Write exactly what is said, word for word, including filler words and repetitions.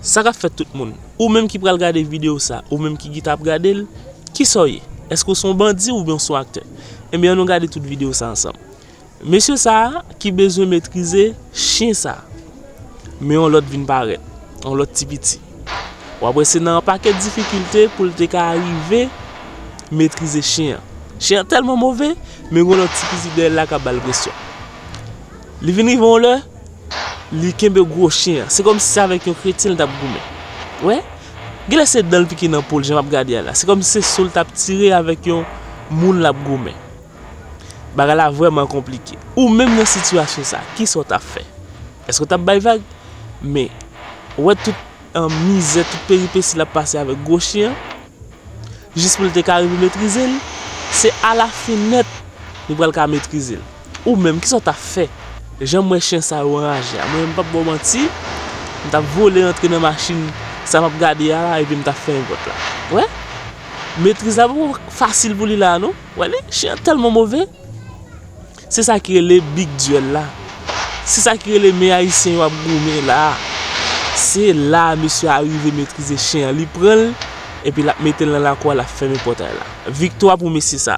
Sa k ap fèt tout moun? Ou menm ki pral gade videyo sa, ou menm ki gentan ap gade l, kisa w ye? Èske w se yon bandi oubyen w se yon aktè? Ebyen, ann nou gade tout videyo sa ansanm. Mesye sa a ki bezwen metrize chen sa a. Men yon lòt vin parèt, yon lòt ti piti. W ap wè se nan yon pakèt difikilte pou l te ka rive metrize chen an. Chen an tèlman move, men yon lòt ti piti dèyè l la k ap ba l presyon. Li vin rive yon lè, li kenbe gwo chen an. Se kòmsi se avèk yon kretyen l t ap goumen. Wè? Genlè se dan l pike nan po l, jan m ap gade a la. Se kòmsi se sou l t ap tire avèk yon moun l ap goumen. Bagay la vrèman konplike. Ou menm nan sitiyasyon sa, kisa w t ap fè? Èske w t ap bay vag? Men, ou wè tout, an, mizè, tout peripesi l ap pase avèk gwo chen an, jis pou l te ka rive metrize l, se alafen nèt li pral ka metrize l. Ou menm, kisa w t ap fè? Jan m wè chen sa yo anraje a, mwen menm, m p ap ba w manti, m t ap vole rantre nan machin sa m ap gade a la, epi m t ap fèmen pòt la. Wè? Metriz la poko fasil pou li la a, non. Wè li, chen an tèlman move. Se sa ki rele big duel la. Se sa ki rele men ayisyen yo ap goumen la. Se la mesye a rive metrize chen an. Li pran l, epi l ap mete l nan lakou a, l ap fèmen pòtay la. Viktwa pou mesye sa.